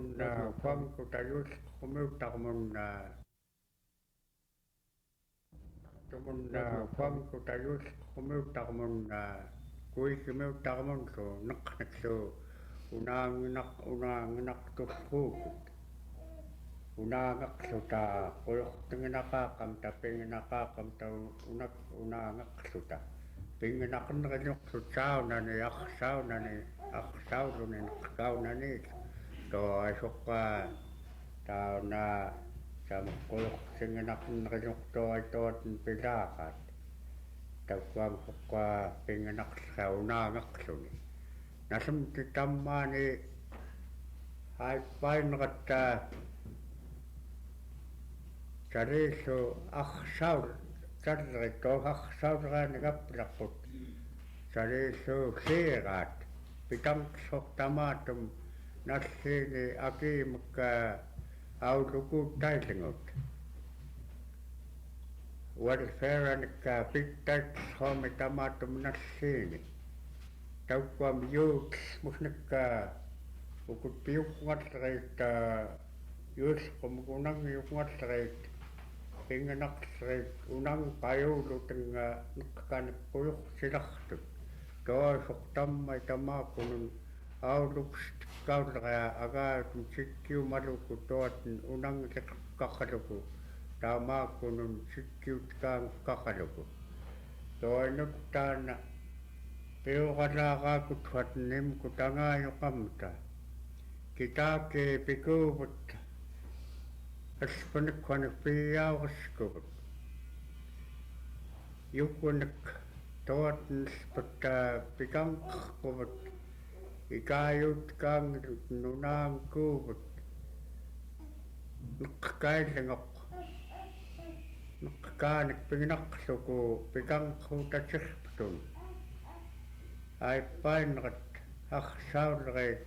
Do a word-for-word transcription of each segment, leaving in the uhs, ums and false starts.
Muna, Juan Kutayus, Kumi Utak Muna. Tumuna, Juan Kutayus, Kumi Utak Muna. Kuikumi Utak Mun su, neqneq su. Unaangenaq, unaangenaq tulluukut. Unaangaqłuta, quyuqtingenaqaqamta, pingenaqaqamta, unak, unaangaqłuta. Pingenaqneqluqsut saunani, aqsaunani, aqsauluni, neqkaunani. Tuai suqa, tauna, samaq quyuqtingenaqneqluq tuai tuatni pilaaqat. Takuam suqa pingenaqluq unaangaqluni. Nalem ti tammani, aipainaqta, salisu aqsaul, salisu aqsaulrani kaplaqut. Salisu lliiqat, pitanqsuq tamatum nalliini aki meka aulukutailngut. Welfare-anik, pittaitshumi tamatum nalliini. Takuam youth, musneka, ukut piuk ngalreit, youth, kumuk unang yuk ngalreit. Pingenaqreit, unang kayuulutenga, neqkanik kuyuq silaqtut. Tuai suq tammai tamakunun, auluksit kaulra, agaatum sikiu maluku tuatni unang liqkaqaluku, tamakunun sikiu tkaang kaqaluku. Tuai nuttan, piuqalaaqakut tuatni mkut angayuqamta. Kitaki pikuubut, elpenekwanik piauqskubut. Yukunik tuatni elpeta pikanqkubut. Ikayut tkaang nunaangkubut. Neqkailnguq. Neqkanik pingenaqluku pikanqhuta sirptun. Aipainaqt, aqsaulreit,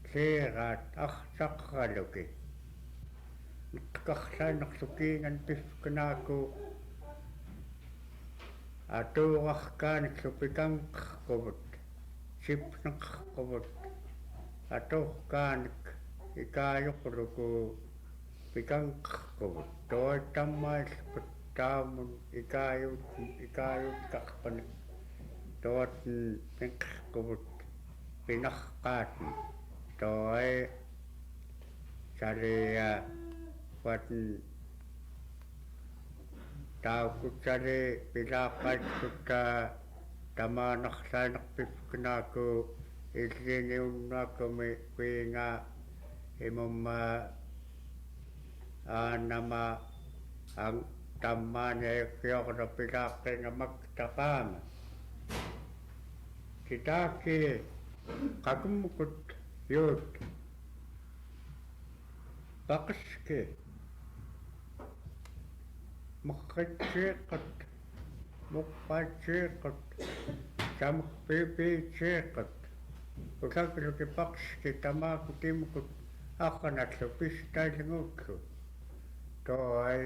lliiqat, aqsaqaluki. Neqkaqlainaqluki ngan pifknaku. Atuuqaqkaanik su pikanqkubut, sipneqkubut, atuuqkaanik ikayuqluku pikanqkubut, tuai tammai lpet taumun ikayut, ikayut kaqpanik, tuatni pinqkubut, pinaqkaatni, tuai salia, watni Taukut sali pilaaqaitkuta, tamanaqsainaq pifknaku, ilini unnakumi kuinga, imuma, anama, ang, tammani ekioqlo pilaaqinga maktaqama. Kitaki, qakumukut, yut. Paqski, meqqitsiiqut, muqpatsiiqut, sampipitsiiqut. Usakluki paqski tamaku timkut aqanatlu pistailngutlu. Tuai,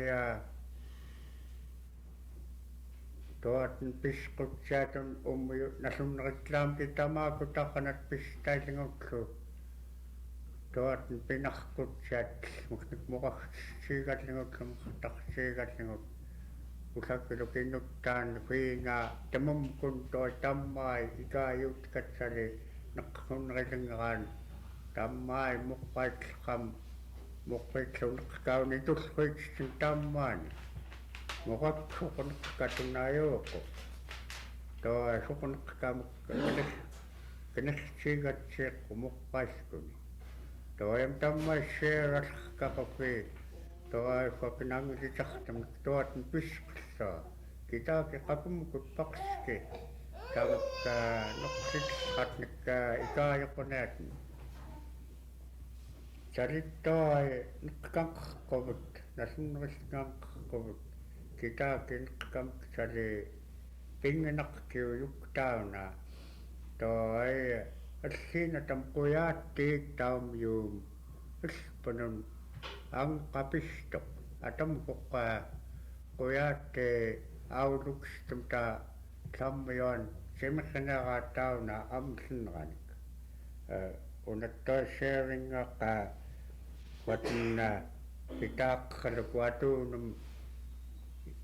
tuatn pisqutsiatun umyu nasunriklaamki tamaku taqanat pistailngutlu. Tuatn pinaqkutsiat, muknik muqaqtsiigalngutlu, muqtaqtsiigalngut. Usakluki nuttan kuinga, temumkun tuai tammai ikayutkat sali neqsunrilngan. Tammai muqpaitlkam, muqpaitlu neqkaun itulkuitsitsin tammani. Muqaksuq neqkatun ayuqu. Tuai suq neqkam keniq, keniqtsiigatsiiqu muqpaitkuni. Tuai tammai siiralkkaquki. Tuai suak nangisitsaqtam tuatn pisqsa. Kitaki qakumukut paqski. Tamakka nuqsitsatnikka ikayuqniatn. Sali tuai neqkanqkubut, nasunrikanqkubut, kitaki neqkanq sali pingnaqkiu yuktauna, tuai elinatam quyaatiit taum yum, elpenun, angqapistuq, atam kuqa quyaati aulukstmta Tamyuan, simiqniqatauna amlnranik. Una tuai sharing-nga qa Wawat nuna pitaaq, lukwatu num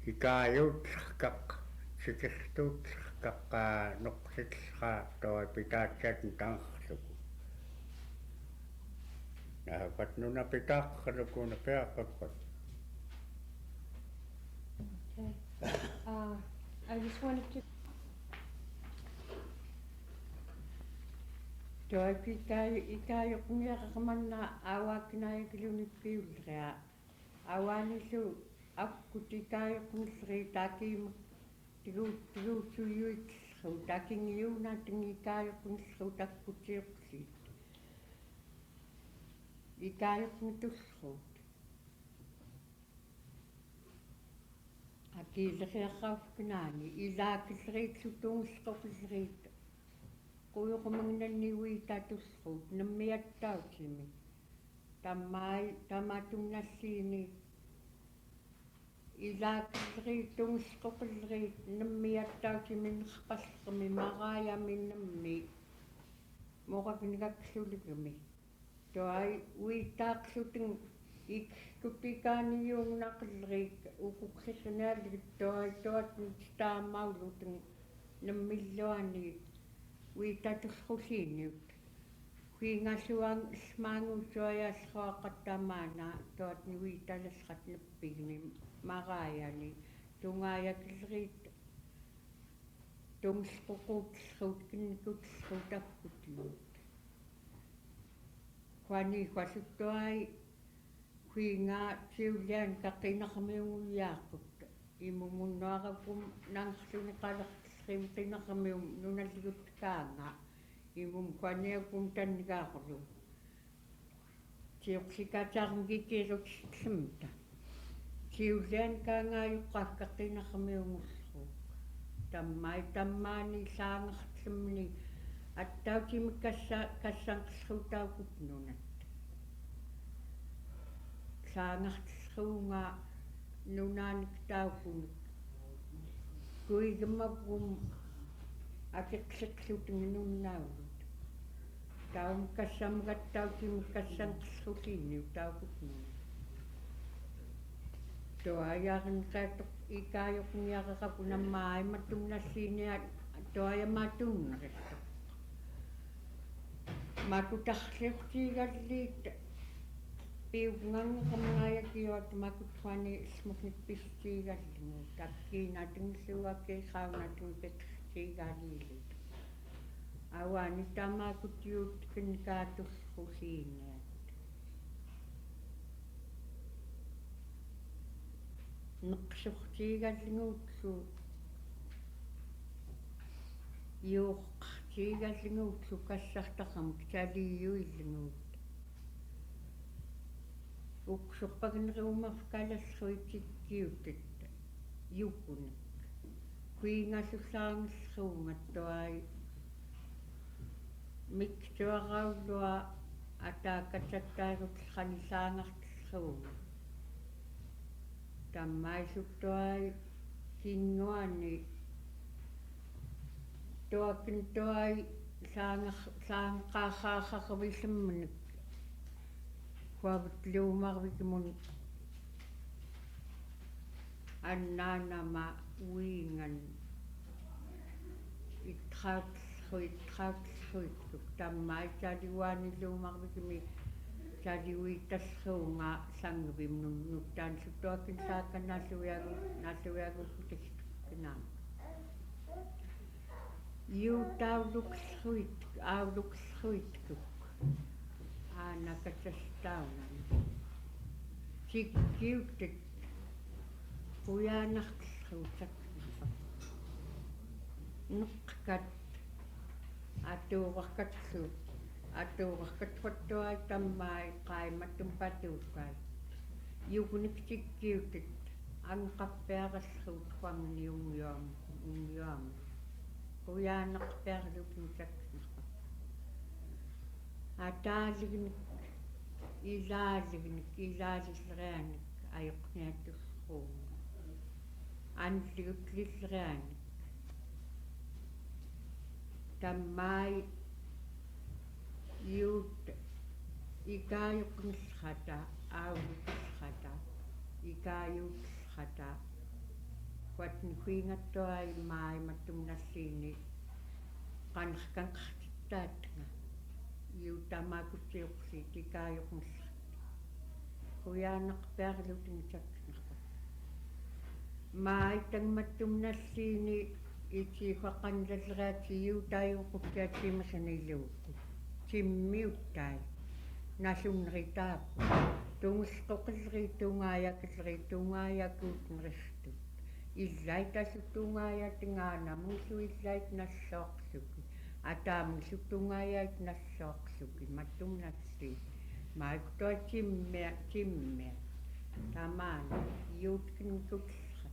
ikayu utskak, sikirtu utskak, nuqsit ka to pitaat siat tangksuku. Na wawat nuna pitaaq, luku na piaq. Okay. Uh, I just wanted to. Tuai ikayu, ikayu kungiaq kamanna awa kinayak luni piulria. Awa nisu akkut ikayu kungiaq takim tigu, tigu suyu iksu taking yuna ting ikayu kungiaq takkut siuksi. Ikayu kungiaq tuskut. Aki leriak kau fknani, ila kleriit sutungsku kleriit. Kuyuk mengnani wita tuskut, nemiat tautimi. Tamai, tamatung nasini. Ila kleriit tungsku kleriit, nemiat tautimi nrpas kemi maraya mi nemi. Morak ngak sulikmi. Tuai witaq suteng ik kutikani yung naklrik ukuk siknalik tuai tuat nitamauluteng nemiluani wita tuskusiniut. Kuingasuang smangu tuai asroakat tamana tuat ni wita laskat nepigni marayani tungaya klrik. Tungsku kutsku kinkutsku takkutnut. Kwani kwasuk tuai kuinga tiulian kakinakmiung uyakut. Imum nuarakum nangksu nikalak sim kinakmiung nunaligut kanga. Imum kwani akum tanigakulu. Tiuksikacar ngikiruk semta. Tiulian kangayuk kafkakinakmiung uskuk. Tamai tamani sangak semni. Atau timikasa kasang sutaukut nunat. Sangak sunga nunan kitaukun. Kuigmakum akiksiksuting nunaulut. Taum kasam gat tautim kasang ksutini taukut nunat. Tuai akin katuk ikayuk niakakapuna mai matum nasini tuai matum narituk. Makut akhlir tigallit. Piuk ngang kamangaya kiot makut kwani smuk nikpis tigallingu. Takki nating suwaki kau nating pik tigallit. Awani tamakut yut kin katus kusinet. Neqsuq tigallingu utlu. Yuuq tigallingu utlu kassaqtaqam kcali yuylingut. Uksuq pagneq umaf kalasruit tikkiutet. Yukunek. Kuingasusangusrungat tuai. Miktuaraulua ata kacattairut kanisangartsuunga. Tamaisuk tuai kinguani tuakin tuai sangar sangkakakakwisemmenek. Kuabut lumarwikmun. Ananama uingan. Itrautsuit, itrautsuit, tuk tamai caliwani lumarwikmi, caliwitasrunga sangwim nun, nutan sutuakin sakan nasuyagu, nasuyagu kutistuk kinam. Iutauluksuit, auluksuitkuk. Anakatastaunan. Sikkiutet. Kuyanaksuutak. Neqkat. Atuuqakatsu. Atuuqakatsuat tuai tamai qaimatumpat ukai. Yuknik sikkiutet. Angqapiarasrut kuangni ungyuam, ungyuam. Kuyanaqpiarluk nusaknaq. Atalignik, ilalignik, ilalilrianik, ayuqniatusrung. Anliutlilrianik. Tamai yut Ikayuk nslkata, auluk nslkata, ikayuk nslkata. Kuat nkuingat tuai mai matum nalini. Kanrkan katitatnga. Iuta makutiuksi ikayuk nslkata. Kuya nakpiarluting caknako. Maitang matum nalini iti kwakan lalrati iuta iukukia timsani luku. Timmiutai. Nasunritaku. Tungskukri tungayak ri tungayak utnristut. Illait asu tungayat ngana mungsu illait nasoksuki. Ata mungsu tungayat nasoksuki. Matum nalini. Maikto timmia, timmia. Taman, iutkin kutlha.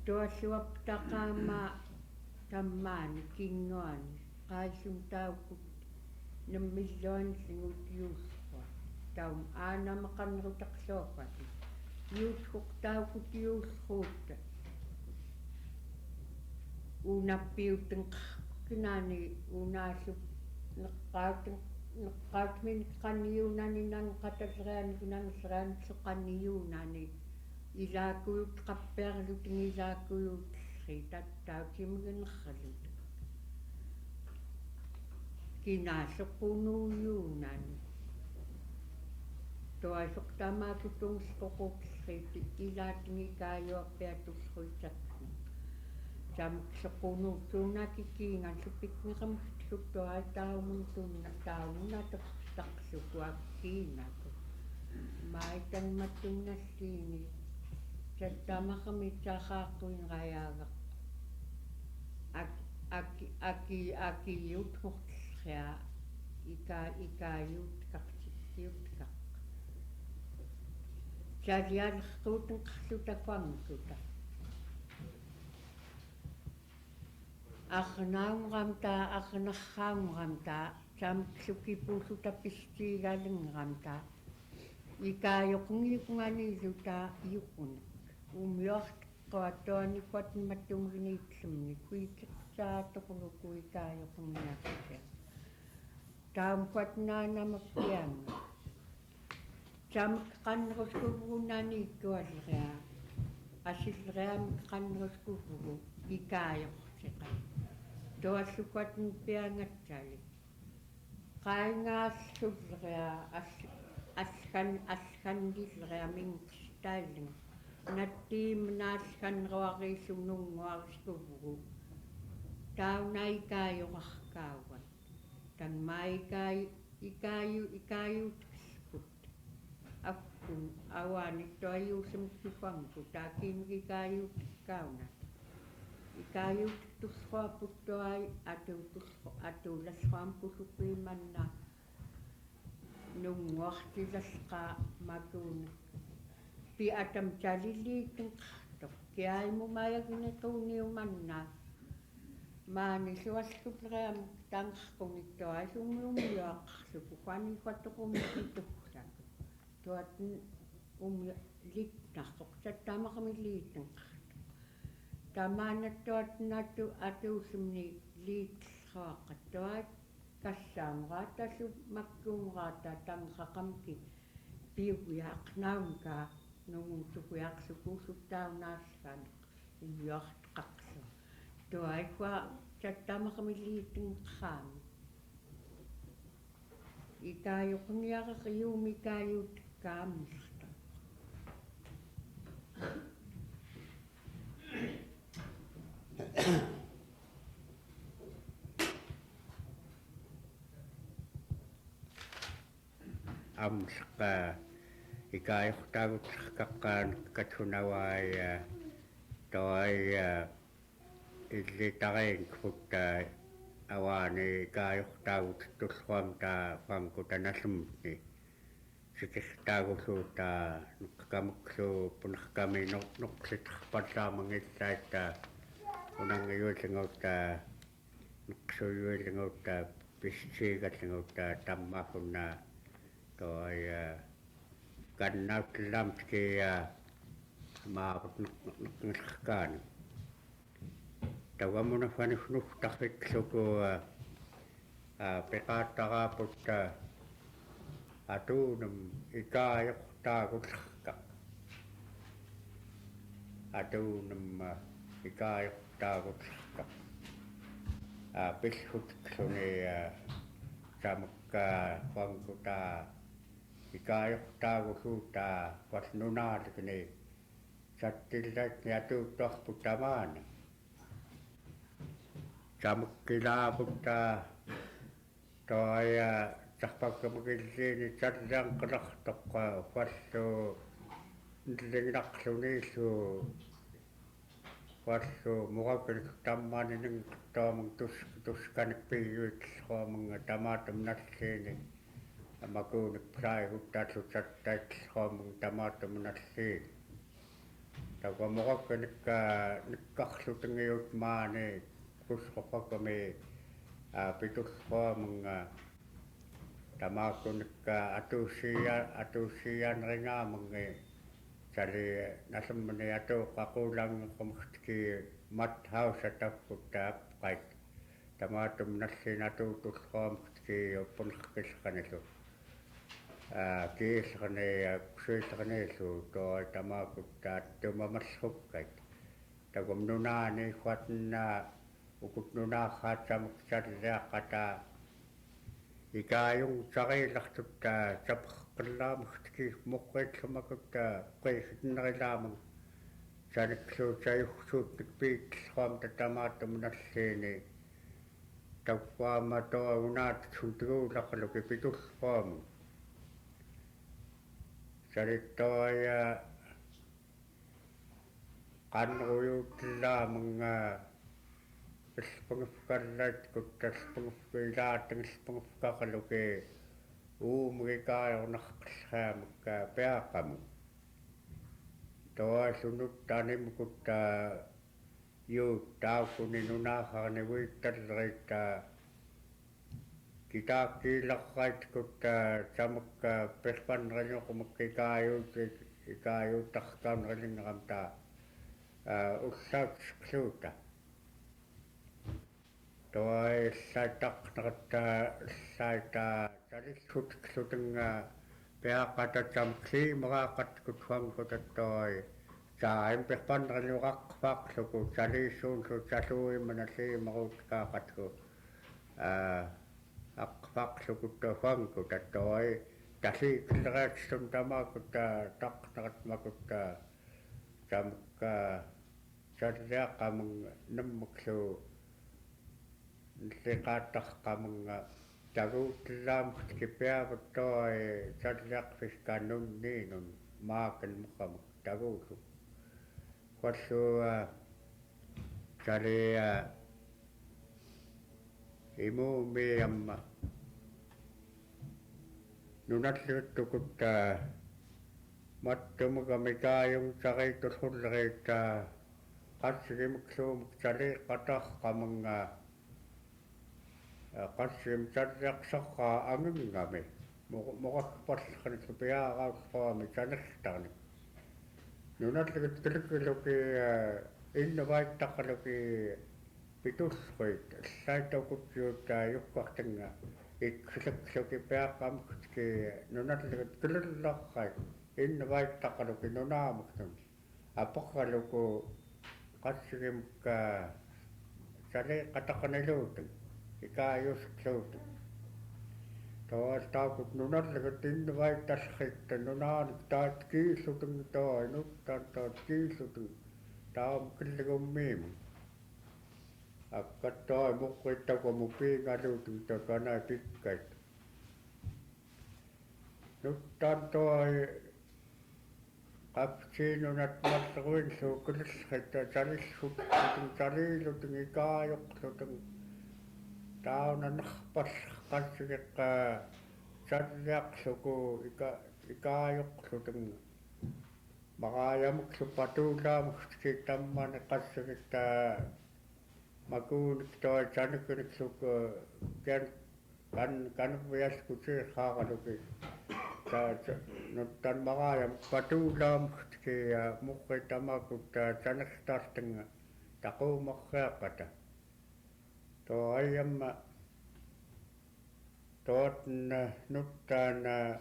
Tuasuap takama, taman, kinguan, kaisun taukut, nemilon singut iuskua, taum ana makanrutak sokati, iuskuk taukut iuskut. Una piuteng kinani, una su, nekaut, nekaut min kaniunani nang katasrean, nang seran sukaniunani. Ilakuyut kaperluting ilakuyut ri tattau timgen kalut. Kinasuk kunuyunani. Tuasuk tama kutung skukuk ri ti ilating ikayu apiatus kuitak. Cam sukunu tuna kikingan supik ngekam sutua taun tuna taun natak tak sukua kinaku. Maitan matung nasini. Cetama kami cakakui ngayagak. Aki, aki, aki, aki yut huksia. Ika, ika yut kak, yut kak. Calian kutung kasuta kuang kuta. Aknaungamta, aknahaungamta, cam suki pusuta pistigalengamta. Ikayuk ngiyuk nganiluta yukun. Umyok kuatoan ikuat matung ginitlem ni kuikik sa tukuluku ikayuk ngiyaksia. Taum kuat nana makiang. Cam kanrus kubugu nani tualrea. Asilrea kanrus kubugu ikayuk sika. Tuasukuat mpiangat cali. Kainga asulrea as, askan, askan dilrea mingkstailing. Nati menaskan ruari sunung ruari kubugu. Tauna ikayuk ahkawan. Tang mai ikai, ikayu, ikayu tikiskut. Akun, awani toyu semkifangkut, akin ikayu tikaunat. Ikayu titusfaput toai, atu tusfa, atu lasfampusuki manna. Nung wakti laska makun. Pi atam calili tengktok. Kiai mumayag ni tuniu manna. Mani suas kupream tangkung ito asung lumyuak sukukan ikuat tukum ito. Tuat umyuak litnak kok cetama kami litnak. Tamana tuat natu atu semni lit haka tuat kasam rata su makum rata tangkakam ki. Piuyak naung ka nung sukuyak suku sutau naskan. Iyox kakso. Tuai kua cetama kami liting kami. Ikayu kami aka kayumi kayu kami. Am saka ikayuk tagut kakan katunawai, eh, toai, eh, ilitaring kuta awani ikayuk tagut tuswam ta pangkuta nasumni. Sikis tagusu ta nukkamuksu punakami nuk, nuk sitakpad ta mangilai ta unang iyul singut ta Nuksuyu lingauta, pisti ka lingauta, tammakuna, toaya, kannau tlam tiki, ah, maabut nuk, nuk, nuk, ngesekan. Tawa muna fanus nuk takik suku, ah, ah, pekatara puta, Atunum ikayuktak utlkak. Atunum, eh, ikayuktak utlkak. Ah, pilkutluni, eh, camek, ah, kuangkuta ikayuktak utlkak, ah, kuat nunalik ni. Catilak ni atutuak putaman. Camek kilabukta. Toa, eh, cakpak kemekilini caliang kelak toka, eh, kuat lu ndelingnaklu nilu. Kuat lu mukakin ketaman ining ketomeng tus, tus kanek piyut komeng tamatem nalini. Makunik prai kutat lu catat komeng tamatem nalini. Tagua mokok ke nek, ah, nekkak luteng iut mani kus kopak kami, ah, pitus komeng, ah, tamaku nek, ah, atusia, atusia neringa mengi. Cari nasem meni atu kakulang komeketki mat hau satap kutap kait. Tamatem nalini atutus komeketki open kis kanilu. Ah, kis kani, ah, kusuis kanilu to tamaku tatu mamasuk kait. Tagum nuna ni kuat na ukut nuna kata mekecaliak kata. Ikayung cari laktuta capak kelam kutki mukit kemakut ta kuis nerilameng. Canik lu cayuk sut nek pit kom tatamatem nalini. Tagua mato unat suntu lakaluki pitus kom. Cari toya kan uyut la menga. Pengefkar lait kut pengefkar ila teng pengefkar kaluki. Um, mekika nak meka pea kamu. Toa sunut tani mekuta. Yu, tau kuni nuna kani wital rita. Kita kilak kait kuta camek, ah, pespan ranyok mekikayu, ikayu takkan ranyok ramta. Ah, usak sekluta. Toa saitak nakata saita cari sut sekluta nga. Pea kata cam kli merakat kutuang kota toa. Ca empeh pan ranyurak pak suku cari sun su casu i manasi merut kakat ku. Ah, ak pak suku tuang kota toa. Tasi keleret sun tama kota tak nakat makuta. Cam ka Cadiak kameng nemek su nlikatak kameng, ah, tagu telam kipia beto, eh, cadiak fiskanun ninun makin mukamek tagu su. Kuat su, ah, cari, ah, imu mi amma. Nunat liwit tukut, ah, mattum kami kayung cari tutul rita, ah, katsigi meksu mekcari katak kameng, ah, katsigi mecari yak saka angin kami. Mo-, mokas pas kani kepia kau kami cari tanik. Nunat liwit kelik luki, ah, inna baik tak luki, Pitus kuit, sai tokut yuta yukak tenga. Ik selek selek ipeak am kutki nunat leket kelelak kai. In bai takaluki nuna muktun. Apakaluku katsikim ka sali katakani luteng. Ika yusuk luteng. Tawas takut nunat leket in bai taskit nuna tat ki luteng to, inuk tan tat ki luteng. Taum kelegum mim. Akatoi mukit ako mupinga luteng takanai pikkait. Nutantoi kapci nunat matruin su kelis kita calis luteng, calis luteng ikayok luteng. Tau nanakpas kasik ka cadiak suku ika, ikayok luteng. Makayam supatulam kita mani kasik kita. Makunik to canik nik suk, eh, kian kan, kan bias kuci kakaluki. Ta, ta, nutan makayam patulam ki, eh, muki tamaku ta canik tas teng taku makakata. To ayam, eh, Tot na nutan, eh,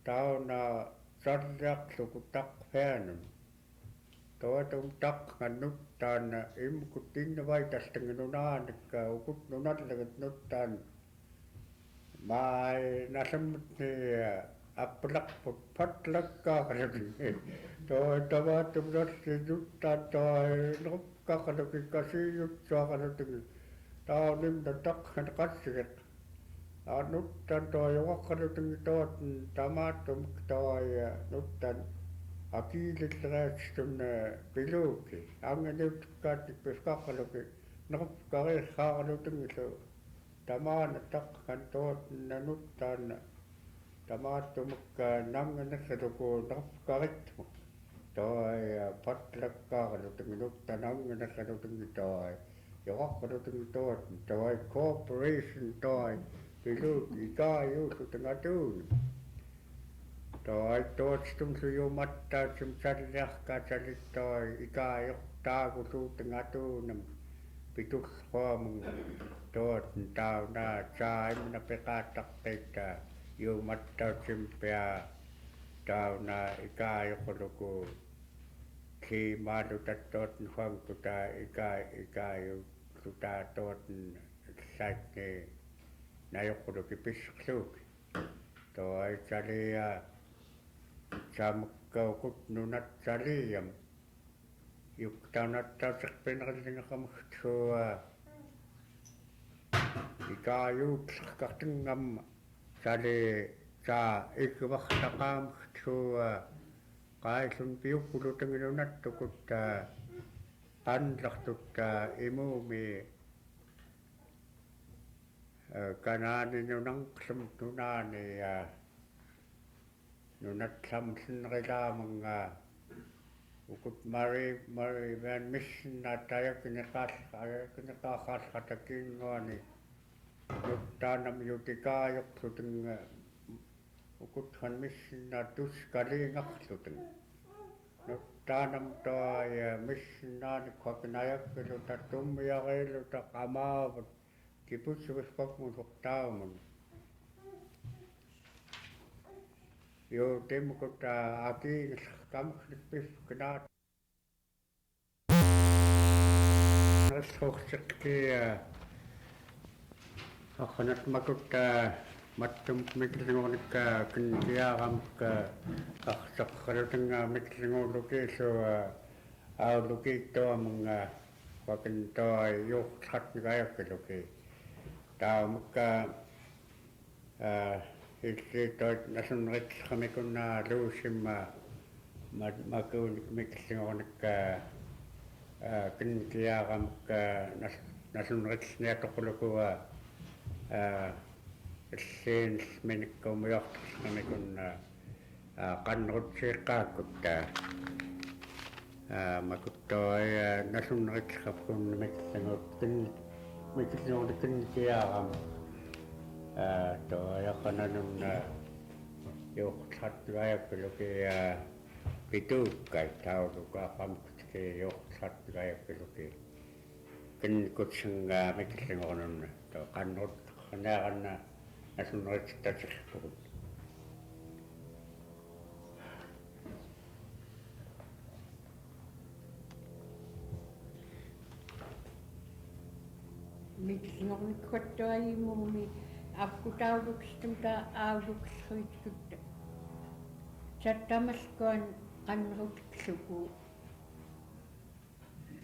tauna salliak luku tak fianun. Toatum tak ngan nuttan imkut invitalteng nunanik, ukut nunallegit nuttan. Mai nasemmet ni apelakput patlakka kaluting. Toi tamatum nasi nuttan toi nukka kaluting kasiyut sa kaluting. Taunim datak ngan kasigek. Anuttan toi iwak kaluting tot tamatum toi nuttan. Akililnges tun piluki. Angeniut kat pifka kaluki. Nukka rikha kaluting isu. Taman tak ngan tot nanuttan. Tamatum ka nangenek luku nukka ritmu. Toi patlakka kaluting nuttan nangenek kaluting toi. Iwak kaluting tot. Toi cooperation toi. Pilut ika iu luting atun. Toi tot situm suyu matta sim salliak ka sallit toi ika iuk tagu luting atunam. Pitul Huamung tot tauna sa imna pekatak peta iu mattausim pia tauna ika iuk luku. Si malu tatot nuhuang tuta ika ika iu tuta tot sait ni nayuk luki pisuk luki. Toi salia samuk ukut nunat saliam. Yuk taunat tausik pinakal lingakam ktua. Ika yuk kaktingam sali sa ikbak takam ktua. Kaisun piuk kuluting nunat tukutta. Anlak tutta imumi. Kanani nunang klem nunani nunat lam senrila menga. Ukut mari mari ben misin na tayak ni kal tayak ni kakal katakin ngoni. Nut tanam yutika yok suting ukut han misin na tus kalingak suting. Nut tanam toya misin na ni kwak nayak luta tum yak luta kamabut. Kiput subis pak musuk taumun. Yo, temukut aki kam kipis kenat. Ngesuksik ki akanat makut matum miklingonik ken kiaram ka aksok kaluting miklingo luki so au luki to menga wakin to yuk sat ngayak luki. Tau meka Isi toit nasun rits kami kun na lusim ma ma kun miklingonik ken kiaram ka nasun rits nia tokulukua. Sin minik ko muyok kami kun na kanrut sikakut ta makut. Toi nasun rits kapkun miklingot ken miklingot ken kiaram. Toi akananun yok sat gayak luki pitu kai tau luka pam kutke yok sat gayak luki ken kutseng miklingonun to kanrut kanarana nasun rits tatsik pukut. Miklingonik kotto ai mumi aku tauluk situm ta auluk suit kutta. Satta maskon kanrut suku.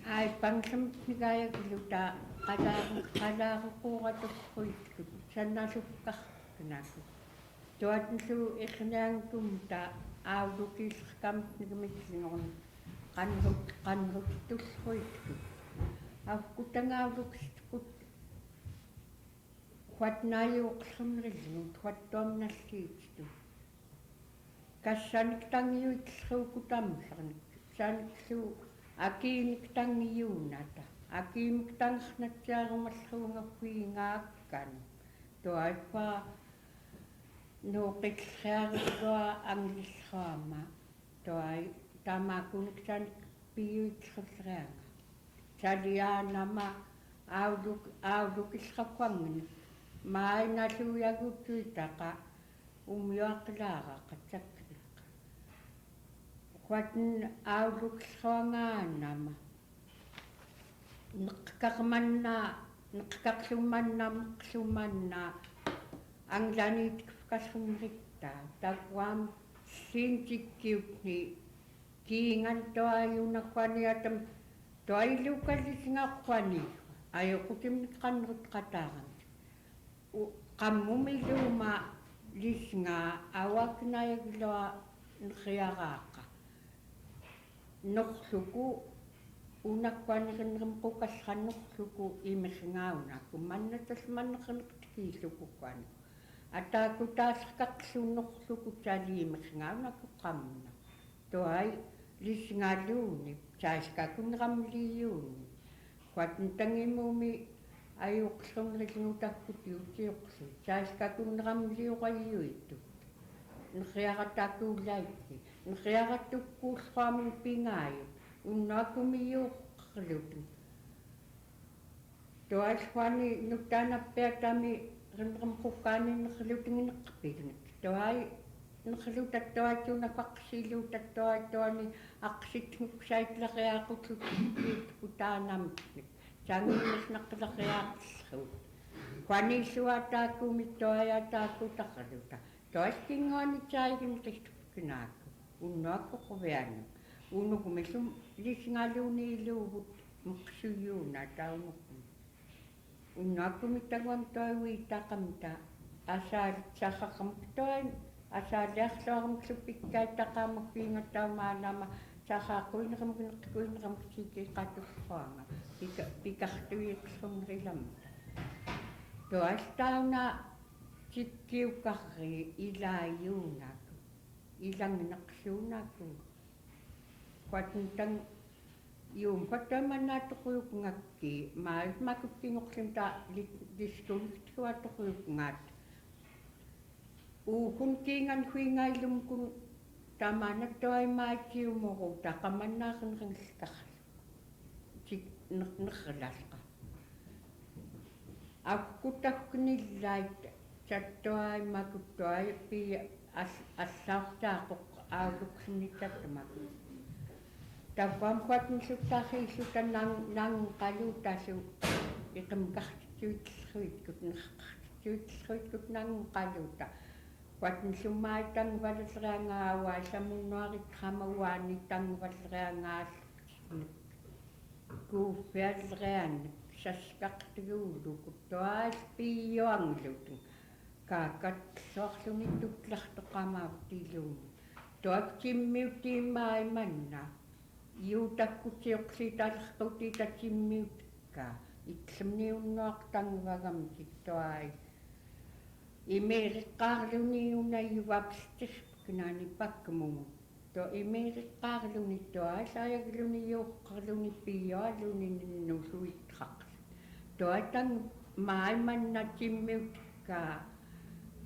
Ai pangsim nigaya gluta kadaru kadaru kuratuk suit kutta. Sana sukah kenaku. Tuat nsu iknyang tumta aulukil kamik miklingon kanrut kanrut tuskuit. Aku tang auluk stukut. Kuat nayu ksum rilngut kuat tom nasistu. Kasanik tang yu itsu kutam sanik sanik su aki nik tang yu nata aki nik tang snatsa rumasru ngakuingakan. Tuat pa Nuqitleq doa anglisqama doa tamakuneq sanik piyuitleq salianama auluk aulukisqakuangeneq. Mai naluyagutuitaqa umyuaqlaraqat Sakrik. Khuatn auluk lhuanga anama. Nqkak manna, nqkak lumanna, mqlumanna. Anglan itkfka lhumrikta, takuam sin tikkiukni. Kingan tuai una khuani atam, tuai luka lisnga khuani. Ayo kutim kanrut kataram. Kamumi luma lisnga awak nayag lua nriaraka. Nukhluku una khuani rinrim kukaska nukhluku imikngauna kumanna tasman nrnktki luku khuani. Ataku taskak lu nukhluku tali imikngauna kukamna. Tuai lisnga luni, taiskakun ramli yuni. Khuatn tangimumi ayuklun rilngutak kutiutiukli, taiskakun ramli uayuitu. Nriarataku laiki, nriaratuku lhuamu pingayu, unuakumi yuklutu. Tuai khuani nutana piatami rinrim kukani nrluting nrpilnik. Tuai nrluta tuai tuna kaksiluta tuai tuani aksitnguk saitlariakutu kutanamtnik. Sangi misnaklariaklhut. Khuani suatakumi tuai ataku takluta. Tuai kingoni caigin tistupkinaku. Unuaku kubianu. Unuk misum lisngaluni lubut mksuyuna taunuk. Unuakumi taguam tuai witakamta. Asal sakakamuk tuai. Asal liakloakamuk supikkai takamuk pingatau manama. Sakakuinramuk nkuinramuk siki katukhuanga. Pika, pikaktuiksum rilamta. Tuai tauna Tikkiukari ilaunaku, ilangnaksunaku. Kuatntang ium kuatau manna tukuukngakki, mail makuttinguksinta diskun tua tukuukngat. Uhun kingan huingai lumkun tamana tuai mai tiumuru takamanna rinringskakal. Cik nek-, nekrelaska. Aku taknilait, catuai makutuai pi al-, alsau cakuk auluk sinitat maku. Takuam kuat nisutak isutan nang, nang kalu tasu ikem kakcuitsuitkut, nek kakcuitsuitkut nang kaluta. Kuat nisumai tangvalreanga awai samunuarit kamawani tangvalreanga Kufialrean saskak tigulu kutuas piyuang luting. Kakat soak luni tutlak tukamau tilung. Tuak cimiuti mai manna. Iutak kuciuk sitalak kutita cimiutka. Itlem ni unuak tangvagam cituai. Imirikar luni una iwapstis kenani pakemung. To imirikarluni to asayag luni yukarluni piyo luni nusuitrak. To atang mai manna cimiutka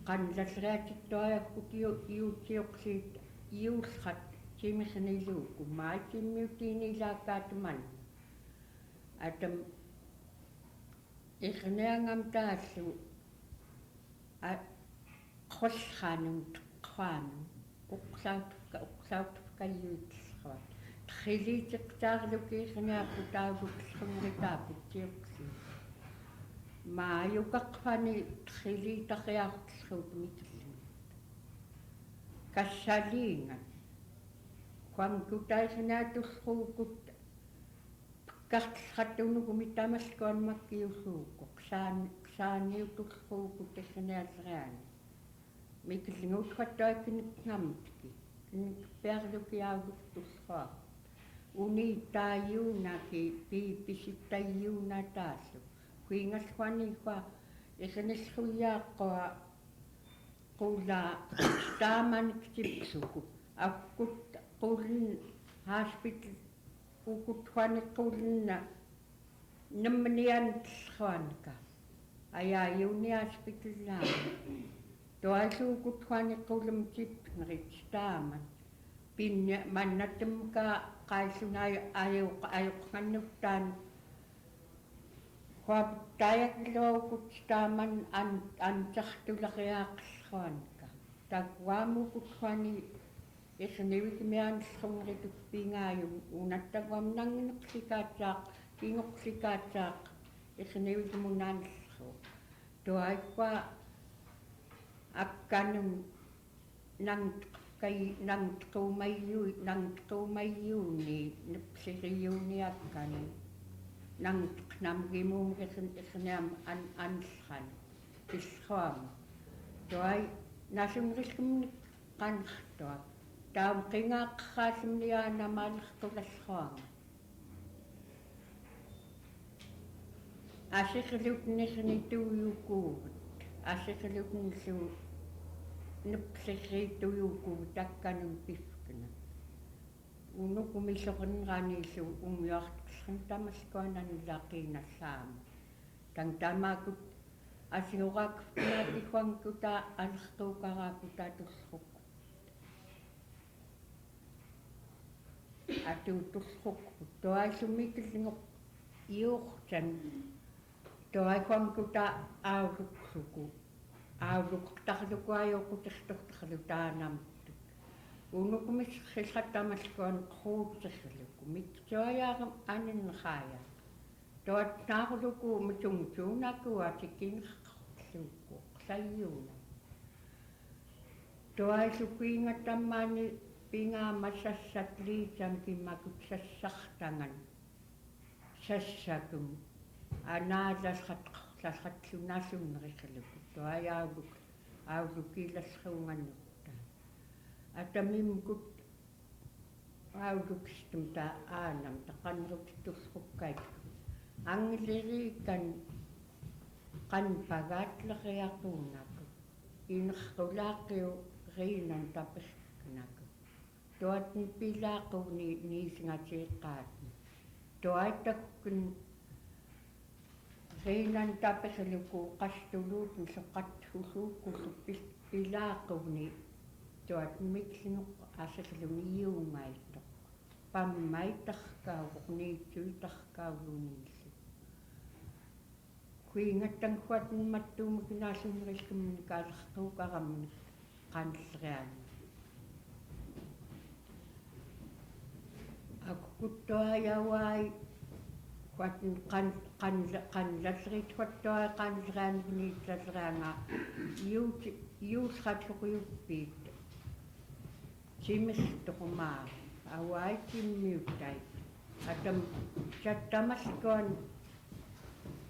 kanlasreatik to ayakut iuciuksit iulkat cimikniluku mai cimiutini lakat man. Atam ikniangam talu. A, qhwalxanun, qhwanun, uqsautfka, uqsautfka yuitlxuat. Txilitiqtaarluk iqniaqutauluk lxunritaput tiuqsi. Mayukaqfani txilitaqiaqtlxut miklin. Kassalingan. Kuangkutaiqniatulxukut. Pkaktlxatunuk mitamaskon makiusuku, ksaan, ksaaniutulxuku tiknialrean. Miklngut katoa kingngamtki, kingpiarluki auduktuxuak. Uni tayunaki, pi, pisitayunatasu. Kuingaskwanikwa, iknislxuyaqua, qula, taman ktipsuku. Akut quln, haspitl, Ukutxuani qulna, nemnian tlxuanka. Aya iuni aspitla. Tuasu ukutxuani qulm cip ngerit taman. Pinya manatemka qaisun ay-, ayuk, ayuk nganuktan. Huap tayak lo ukut taman an, an cak tulak yak tlxuanka. Takuam ukut Juan, ixnewik mi anlxunrikik piñayon, una takuam nañinuk likatsak, iñuk likatsak, ixnewik mu nanlxu. Tua ikua apkanun nangtkai, nangtkumayu, nangtkumayuni, npliriyuni apkanun, nangtknam gimum ixn-, ixniam an-, anlxan. Tilxuam. Tuai nasunrikmnik qanxtuak. Taum qingaq qasmnia namalxtulalxuang. Asiqlut nixni tuyukuut. Asiqlut nsu npliri tuyukuut akkanun pifkna. Unuk misoqnrani su umyuaqtklxn tamalkuan anilaqi nasaam. Tang tamakut asiuqakfkna tihuangkuta alxtukarakut atulxuk. Atutulxuk tuai sumiklnguq iuqcan. Tuai huangkuta aulukluku. Auluktaxluku ayuqutixtuqtaxluta anamtuk. Unuk misxilxat tamalkuan quutsixluku. Miktuai aninxaya. Tuat naxluku mitsungtsunaku atikinxluku qlayuna. Tuai sukuingat tammani pingama sassat liitam kimakut sassaqtangan. Sassakum analalxat qxlalxat sunasunrixluku. Tuai auluk, aulukilalxunganukta. Atamimkut aulukistumta anamta qanrutitulxukkait. Anglirikan qanpagatleriaqunaku. Inxtulaqiu qinan tapixknaku. Tuat nipilaquni niisngatiqaatni. Tuai takkun qinan tapixluku qastuluut nsuqat hulukullu pil-, pilaquni. Tuat miklnguq asiqluni iungaituq. Pammaitaqkauq niitsuitaqkauluniillu. Kuingatang huat mattumik nasunrikmnik alxtukaramnik qanlriani. Akukuttuai auai huat qan-, qan-, qanlalrit huat tuai qanlrianik niitlalrianga iut-, iutlxatluk iuppit. Timixtuq maa, auai timmiutai. Atam, tamalkuan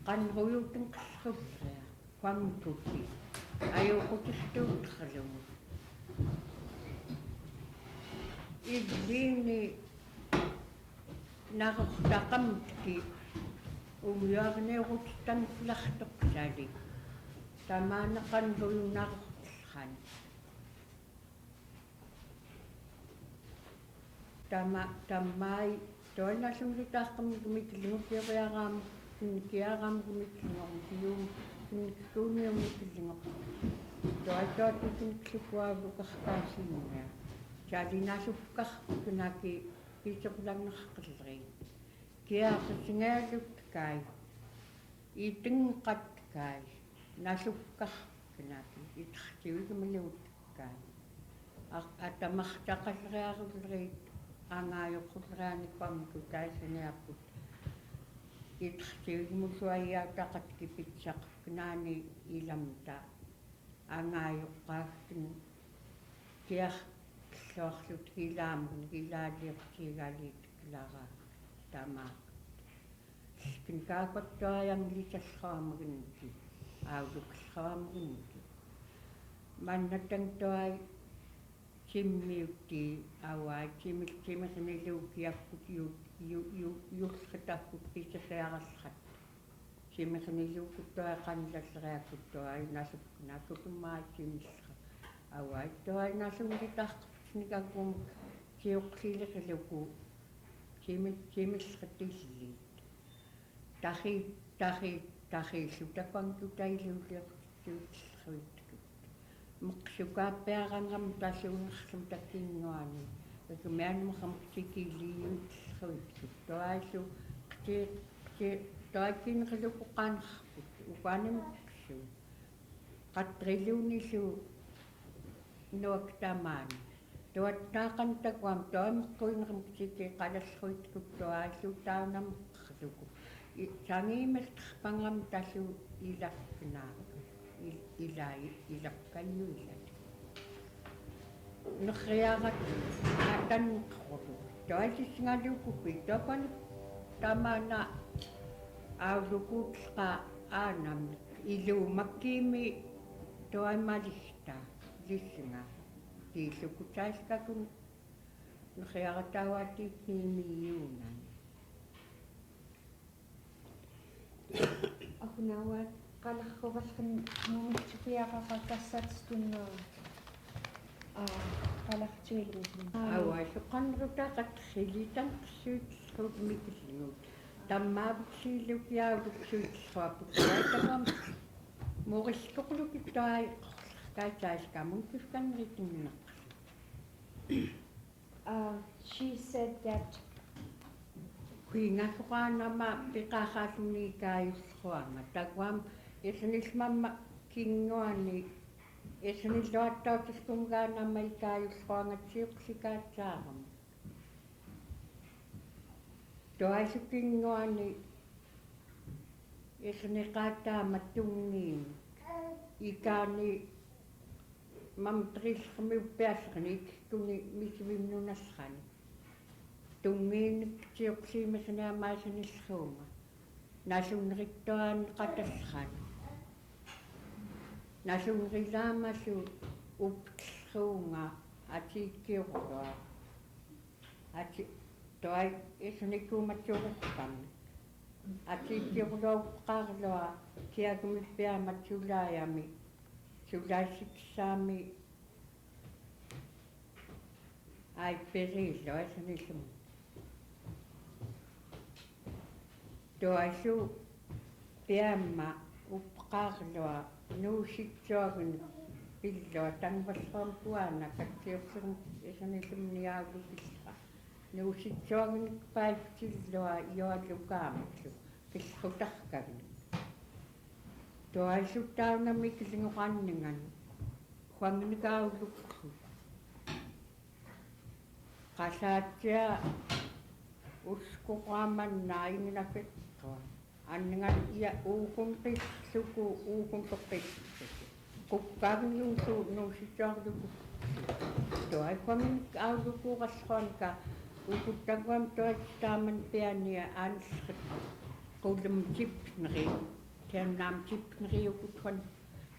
qanruyutngkxlria, huamkuti, ayuqutixtuutxlungut. Idlini naruqtaqamtki, umyuarniurutangflaqtuqsali, tamana qanruyu naruqtlxan. Tama, tamai, tuai nasunritaqmik miklnguq, kiuqiaramik, kiaramik miklnguq, kium, kikunium miklnguq. Tuai tuat miklnguq ualukaxkasinnia. Sali nasufkaxknaki, pisuqlanaqlri. Kiaqsingialutkai. Itngqatkai, nasufkaxknaki, itqtiwikmluutkai. Ak-, atamaqtaqalriarulrit, angayuqulriani kuamkut aisiniaput. Itqtiwikmuluaiautaqatki pitsaqknani ilamta. Angayuqaktn kiaq, kiaqluaqlutk ilaamknk ilaliuqtigalidklara tamakut. Lkn kakuat tuai anglitalxuamknki, auluklxuamknki. Mannatang tuai timmiuti, auai timil, timixniluki akut iu, iu, iu, iulxit akut pisixiaralxat. Timixniluki tuai qanlallriakut tuai nasuknakut mai timilxa. Auai tuai nasunritaqpsnikakum tiuqlilixluku. Timi, timilxit illit. Taqi, taqi, taqillu takuangkuta iliuliuqtitutlxuitkut. Meqsukapiarangamta siunaqlumta kinguani. Ekmean meqmektikili iutlxuitkut. Tuaisu, qti, qti, tuai kinxluku qanxput. Ukuani meqsu. Qatriluunilu Nuak taman. Tuat takan takuam tuam kuinrem siki kalas kuit kutua isu taunam kusuku. Sangi mes pangam tasu ilap kena. Ila ilap kayu ila. Nukriakat atan kudu. Tuai sisingalu kupi tuapan tamana aulukut ka anam ilu makimi tuai malista lisinga. Ti sukutais kakun nukriakat awati kimi yunan. Aku nawat kalak ko kalak mumit supaya kakasat tun, ah, kalak cuy. Awa sukan ruta kat silitan suit suit mikil ngut. Tamma buk siluk ya buk suit suapuk ya tamam. Muris kukluk itai kai tais kamun kuskan ritin nak. Uh, she said that. Kuinga sukanama pikakasuni kayusuanga taguam isnis mama kinguani isnis luata tuskunganama ikayusuanga tiuksika taram. Tuai sukinguani isnis kata matungin ikani Mam tris kami upias kani kuni misibim nunas kani. Tungin tiok si mesena mas ni suma. Nasun rituan katas kani. Nasun rila masu up sunga ati kiurua. Ati tuai isniku maturukkan. Ati kiurua karlua kiagumi pia matulayami. Tulai siksami. Ai piri loa isnikum. Tuai su piama upkarlua nuusitsuagun pilloa tanbasrampuana katsiuksum isnikum niaulukilka. Nuusitsuagun paiptillua ioalukamaksu pilkutakkagun. Tuai su taunami kilingukanningan. Kuangan kaulukku. Kasatia uskukaman na inginakekka. Anningan ia ukun kisuku ukun tukisuku. Kukkagun yungsu nusichor duku. Tuai kuangan kaulukku kaskuanka. Ukutaguam tuai taman piania anskit. Kulum chip nri. Tianam chip nri ukutuan.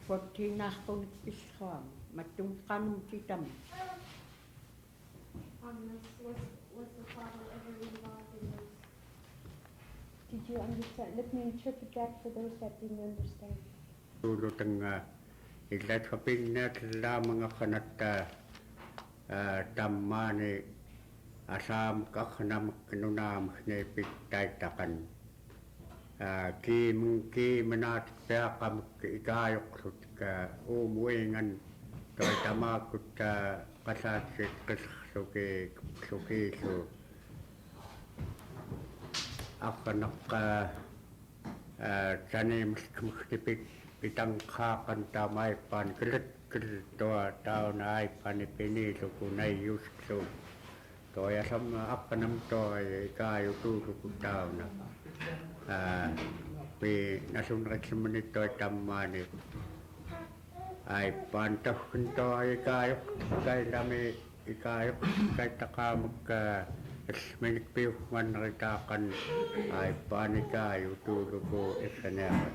Kuatinah kunik piskuam. Matung kanum titam. Um, was, was, was the father ever involved in those? Did you understand? Let me interpret that for those that didn't understand. Tuluteng, ah, ilat kapinat lamang akanat, ah, ah, tamani asam kaknam knunam ne pitaitakan. Ah, kim, kimenat piakamuk ikayuk sut ka umuingan tuai tamakut, ah, kasat sit kis suki, suki su. Akanak, ah, ah, sani meskmuk tipit pitang kakan tamai pan kelet kelet tua taun ai pan ipini suku nai yus su. Tuai asam akanam tuai ikayuk tutuk tauna. Ah, pi nasun rek semenit tuai tamani. Ai pantoh kento ikayuk kai lami ikayuk kai takamek, ah, esmenik piuk man ritakan ai pan ikayuk tutuk esenera.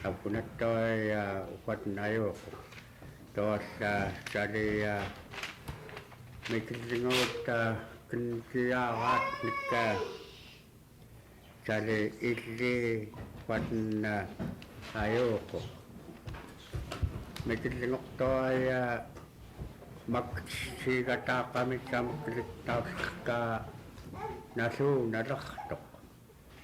Tapunat tuai, ah, upat nayuk. Tuas, ah, sali, ah, mikilingot, ah, kenkiarat nika sali ili kuat na ayoko. Mikilingot tuai, ah, mak sigata kami samak litaus ka nasu nalaktok.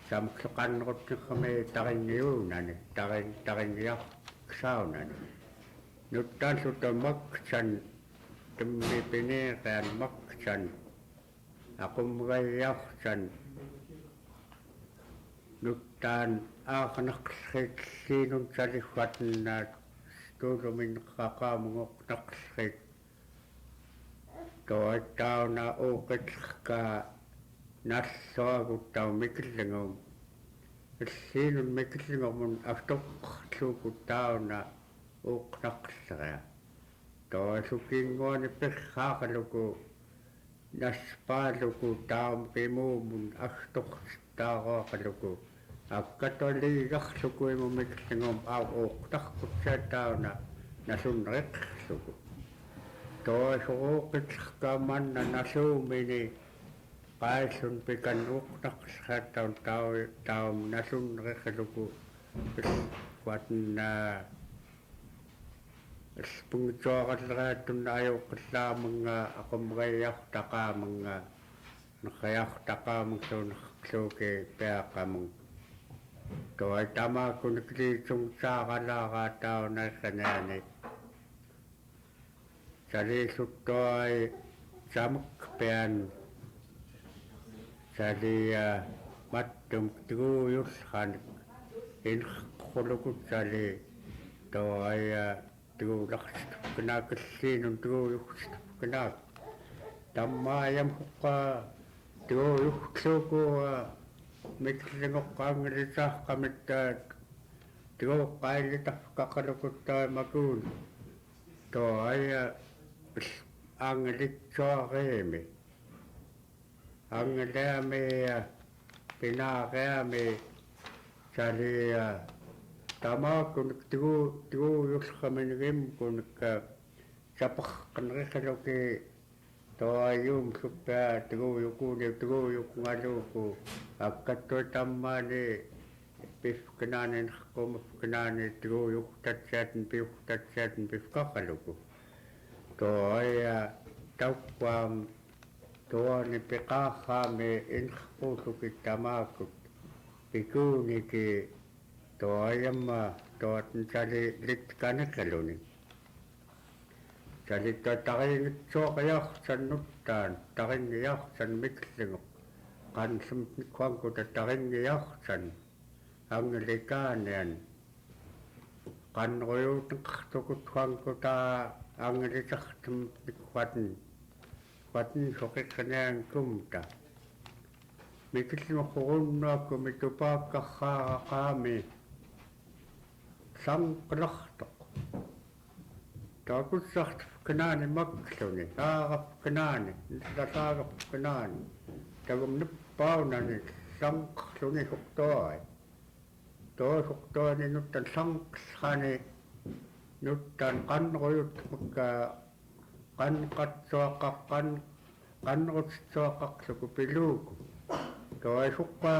Samak sukan rot kami taring iunani, taring, taring yak saunani. Nutan suta mak san Temmi pinikian maksan. Akum gayaksan. Nutan aknak sinun salihuat na Tulu mi nqaqa mung uknaqlrik. Toi tauna uqitqka nalluagu tau miklingum. Illinun miklingum mun atuqlugu tauna uknaqlria. Toi sukinguani piqaqlugu naspalugu taum kimumun atuqtaqaqlugu. Akkato liigaqlugu imu miklingum au uknaqkut sia tauna nasunriqlugu. Toi suruqitqka manna nasumini qailun pikan uknaqlria taun tau taum nasunriqlugu. Watna Spungcoqalriatun ayuqlamnga aqumgayaqtaqamnga nqayaqtaqamnga sunqluki piaqamnga. Toi tamakunik lisungcaqalara tauna iqiniani. Sali sutoi camuk pian. Sali mattum tguyulqanik. Inqlugut sali toi tgulaqsitpknak illinun tguyuqsitpknak. Tammayam huqa tguyuqlugu miklinguk anglisaqkamit tguqailitaqkaqlugut toi makun. Toi anglitsuarimi. Angliami, pinariami, sali tamakunik tgu tguyulqamin imkunik sapaqnriqluki. Toi ium supia tguyukuni tguyukngaluku. Akkato tammani pifknani nqumfknani tguyuktatsiatn piyuktatsiatn pifkaqaluku. Toi takuam tuoni piqaqami inquluki tamakut pikuniki. Toi ama tuotn sali litkaniqluni. Sali toi taringitsuaq yauqsan nuttan taringi yauqsan miklinguk. Qanlmtnik huangkuta taringi yauqsan. Anglikanian qanruyutnqtukut huangkuta anglisaqtmtnik huatn. Huatn suqiqnian kumta. Miklinguk urunnuakumi tupakaraqami. Sangklaqtuq. Takutsaqtpknani makluni aaqapknani nlasaqapknani. Tagum npaunani sangkluni suqtoi. Toi suqtoini nuttan sangklani nuttan qanruyutmka qanqatsuaqaq qan qanrutsuaqaqluku piluku. Toi suqa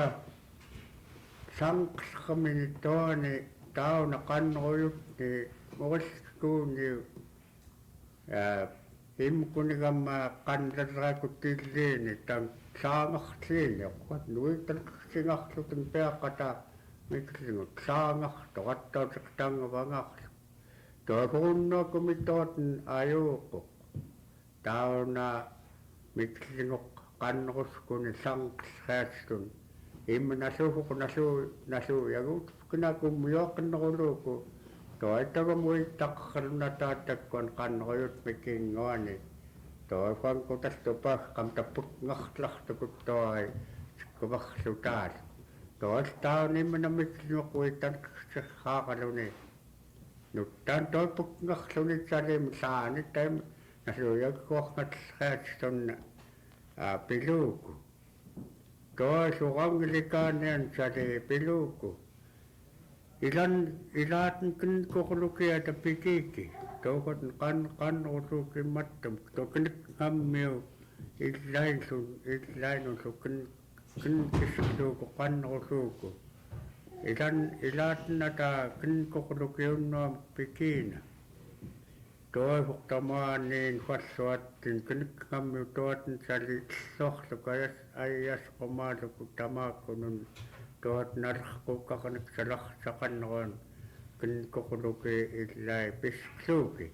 sangklaqmini tuoni tauna qanruyutni murilkuni. Imkuni gamma qanraraku tillini tang saangaqtini uqat nuitan qsingaqlutin piaqata. Miklinguk saangaqtuq attautik tangvangaqluk. Toi urunnuakumi tuotn ayuquq. Tauna miklinguk qanruskuni sangklriatun. Im naluhuk nalu naluyagut knakum yoqnruluku. Toi tagum uitaqlun atatakuan qanruyut mikinguani. Toi huangkutal tupakkam tapukngaqtlaqtukut toi sikubaqlutaal. Toi tauni mna miklinguk uitan qsihaqluni. Nuttan toi pukngaqluni sali msani taim naluyaguaqngatlriatun piluku. Toi suqanglikanian sali piluku. Ilan ilaatn knkuqluki ata pikiki. Toi kot qan qanrusuki mattum. Toi knikngammiu ilainsun ilainunsu kn knkisluku qanrusuku. Ilan ilaatn ata knkuqluki unnuam pikina. Toi suqtamanin falluattin knikngammiu tuatn sali lluaqluku ayas ayasqumaluku tamakunun. Tuatn alaqukaqnik salaqsaqanrun knkuqluki ilai piskluki.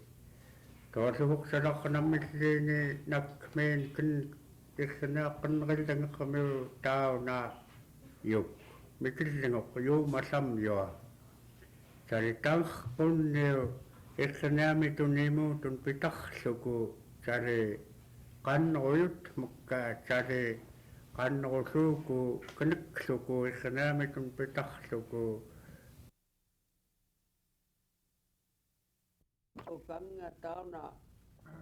Tuatluhuk salaqnam illini nakmin kn Iqsiniaqnrillngqmiu tauna yuk miklnguq yumasamyua. Sali tangqunniu Ikinamitun imutun pitakluku, sari kanruyut mukka, sari kanrusuku, kinikluku, ikinamitun pitakluku. Ukang tauna,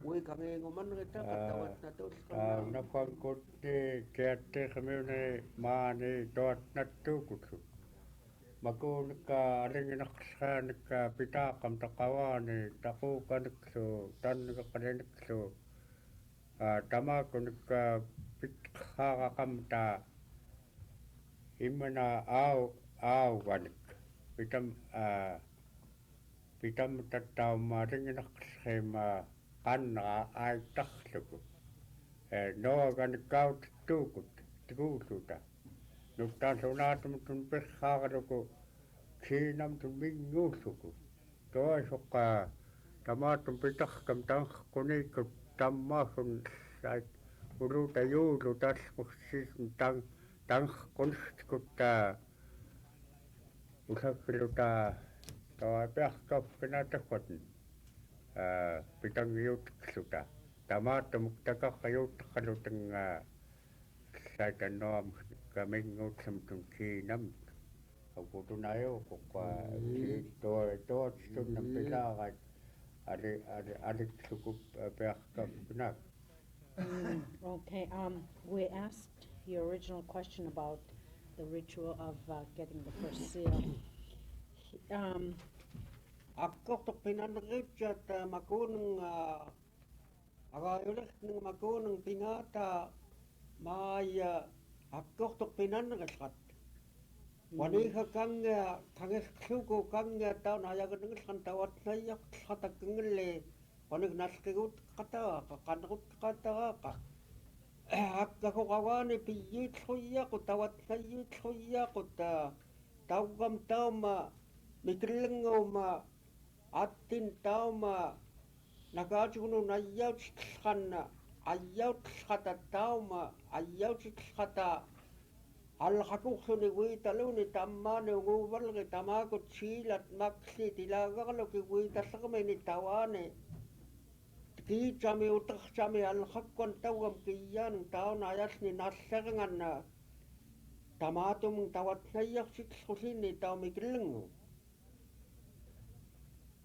wi kanginguman kita, ah, katawat na tul, ah, kama. Nafangkuti kiati kamiuni mani tuat natukutu. Maku nika alinginaksa nika pitakam takawani taku kaniksu, tan nika kaliniksu. Ah, tamaku nika pitkarakam ta imana au, au kanik. Pitam, ah, pitam tatauma alinginaksa ma kanra aitakluku. Eh, no kanik au tukut, tukusuta. Nuttan sunatum tun pirharuku, kinam tun mingusuku. Tua suka tamatum pitakam tangkunikut tamasun sait uluta yuluta sikusis tang, tangkunikut ta. Usafiluta, tua piakap kina takot. Ah, pitang yutiksuta. Tamatum takak yutikluta nga, ah, saitan noam kamingutsam tun kinam. Aku tun ayo kukwa, mm, si to, to tun nam, mm, pilakat. Ari, ari, ari sukup, eh, piakap kina. Mm, okay, um, we asked your original question about the ritual of, uh, getting the first seal. Um, Akkoq tuq pinanrip jat, uh, makuneng, uh, agayulik neng makuneng pingata, mai, uh, akkoq tuq pinanrip jat. Waniha kange, kange suku kange taun ayag nengel kan tawat nayak kata kengele. Wanig naskigut kata ka kanrut kata ka. Akka ko kawani piyit hoya ko tawat nayit hoya ko ta. Taugam tauma mikilengo ma atin tauma. Nakatunun ayaw titlekan, ayaw titlekata tauma, ayaw titlekata. Alhakuhuni witaluni tamani unguvalgi tamakut silat maklit ilagarluki witalekmeni tawani. Tikitsami utahsami alhakwan tawam kiyan tauna ayasni nallerengan na. Tamatum tawat nayak sitlhulini taumi kilengu.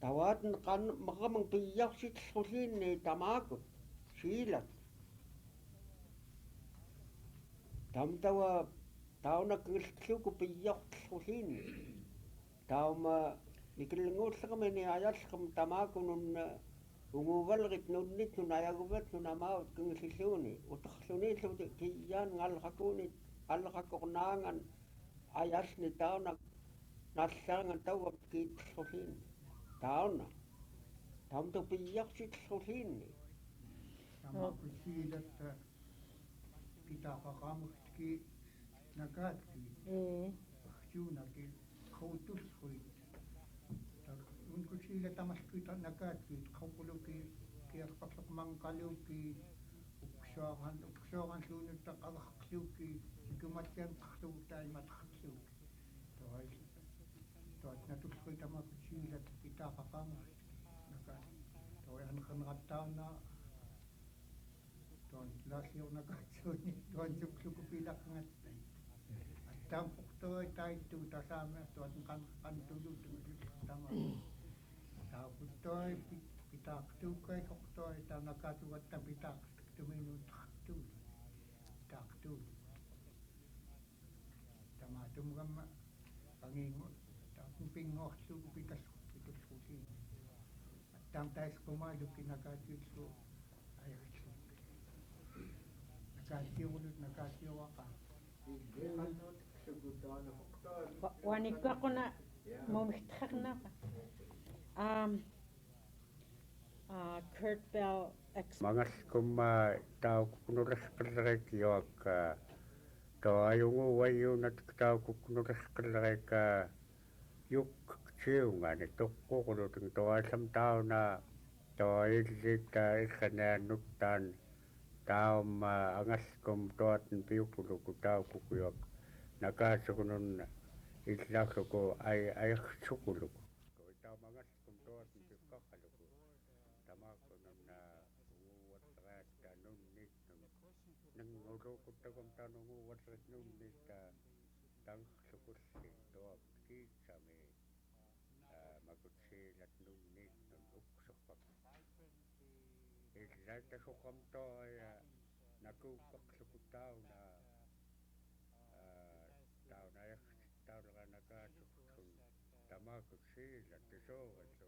Tawat nekan mekameng piyak sitlhulini tamakut silat. Tam tawa tauna kengelkluku piyak tlhulini. Tauma mikilengu tlekmeni ayalkem tamaku nun unguvalgit nun nit nun ayagubat nun amaut kengelkluuni. Utahsuni tluti kiyan ngalhakuni alhakurnaangan. Ayasni tauna nallerengan tawam kitlhulini. Tauna. Tam tu piyak sitlhulini. Tamaku silat, eh, pitaqaqamuhtki nakatkit. Mm. Ahjunaki kautuslhuit. Unkutsila tamaskita nakatkit kaukuluki kiarpatluq mangkaluki. Uksuangan, uksuangan lunut taqalaqluki. Sikumatyan kaqluktaimataqluki. Tuai, tuat natuslhuit tamaku silat pitaqaqamuhtki nakatkit. Tuai anqanqatauna. Tuan lasiu nakatsuni, tuan suksuku pilak ngat. Atam puktoi taitu tasame, tuan kan, kan tulu tu tama. Tau puktoi pi-, pitak tukai puktoi, tau nakatu atam pitak tuminu tak tulu. Tak tulu. Tamatum kama kangingo, tapung pingoh su pitas pitus kusi. Tam tais kumalu kinakati su ayah su. Nakati ulut nakati waka. Wa-, wanikwa kuna mumihtak na. Um, Ah, Kurt Bell ex- Mangas kuma tau kuknurih kerek yoak, ah, to ayungu wayu natik tau kuknurih kerek, ah, yuk ciungan ituk kukuluting to asam tau na to ilit, ah, ikene nutan tau ma angas kum to atin piukuluku tau kukuyok. Naka sukunun ilak suku ay, ay sukuluk. Ko tau mangas kum to atin piukakal. Lukut takom tanung uwat ret nung nita tang lukut lin dob kit sami. Ah, makut silat nung nit nun uksupak. Ila ta sukam to ya naku kak lukut tauna. Ah, tauna ya tauna naka sukun. Tamakut silat to so to.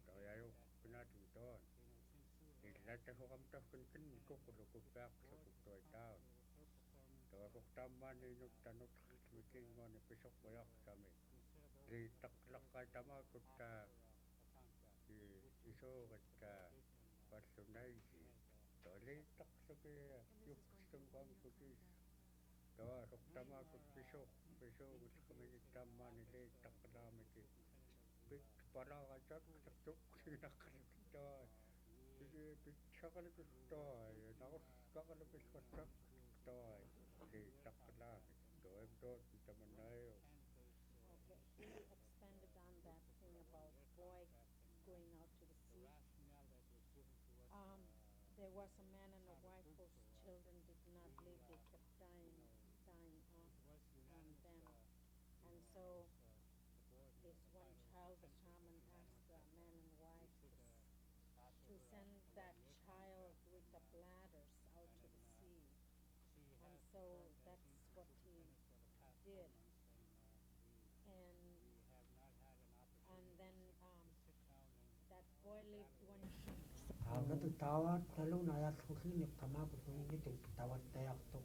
Toyayuk kinatung ton. Ila ta sukam to kun kun kukulu kupak sukut toy taun. Toyayuk taman inuk tanuk miking ngoni pisuk koyak sami. Litak lakai tamakut ta i isu ta pasunai si. Tolitak suki yuk sungkong kutis. Tawa suk tamakut pisuk, pisuk, kami taman ini tak lama ki. Pit pala kacak, cak cuk, sinak, tawa. Jadi pit sakal itu tawa, nakus kakal pit kacak, tawa. Di tak lama, tawa, tawa, taman ayo. Okay, he expanded on that thing about boy going out to the sea. Um, there was a man and a wife whose children did not live, they kept dying, dying off on them. And so this one child, the shaman asked the man and wife to, s- to send that child with the bladders out to the sea. And so that's what he did. And, and then, um, that boy lived one. Aunatu tawat talun ayat husin tamakut nung nitu tawat tayak to.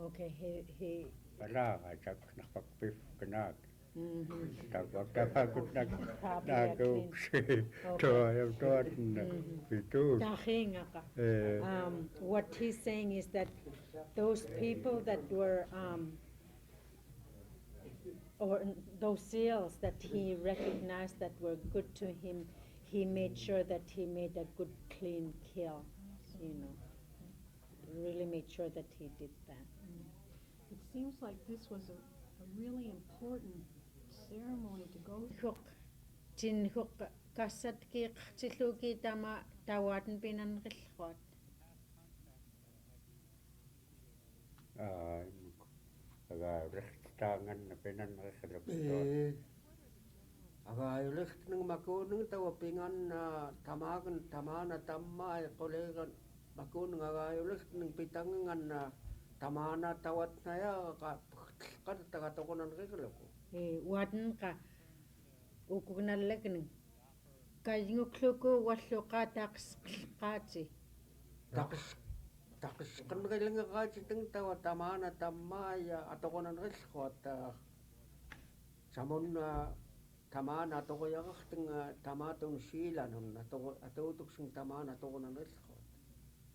Okay, he, he. Pala, ajak nakpakpif kenak. Mhm. Tapak tamakut nak. Tapak nakuk yakin. Okay. Toyam toat na. Mhm. Pitu. Tahinga ka. Eh. Um, what he's saying is that those people that were, um, or those seals that he recognized that were good to him, he made sure that he made a good, clean kill, you know, really made sure that he did that. It seems like this was a, a really important ceremony to go through. Huk, tin huk kasat ki qtiluki tama tawat pinanrillot. Aa, agayulihtangan na pinanrihiluk. Ee. Agayulihtanang makunung tawa pingan na tamagan tamana tamai kuligan makunung agayulihtanang pitangan na tamana tawat naya ka, ka, ka tokonan rihiluk. Ee, waden ka. Ukuk nalekneng. Kayngukluku walluka takskati. Taks, taksken rilengekati teng tawa tamana tamaya atokonan reskot, ah, samun, ah, tamana atokoyakak teng, ah, tamatun silanun atoko, atutuk sing tamana atokonan reskot.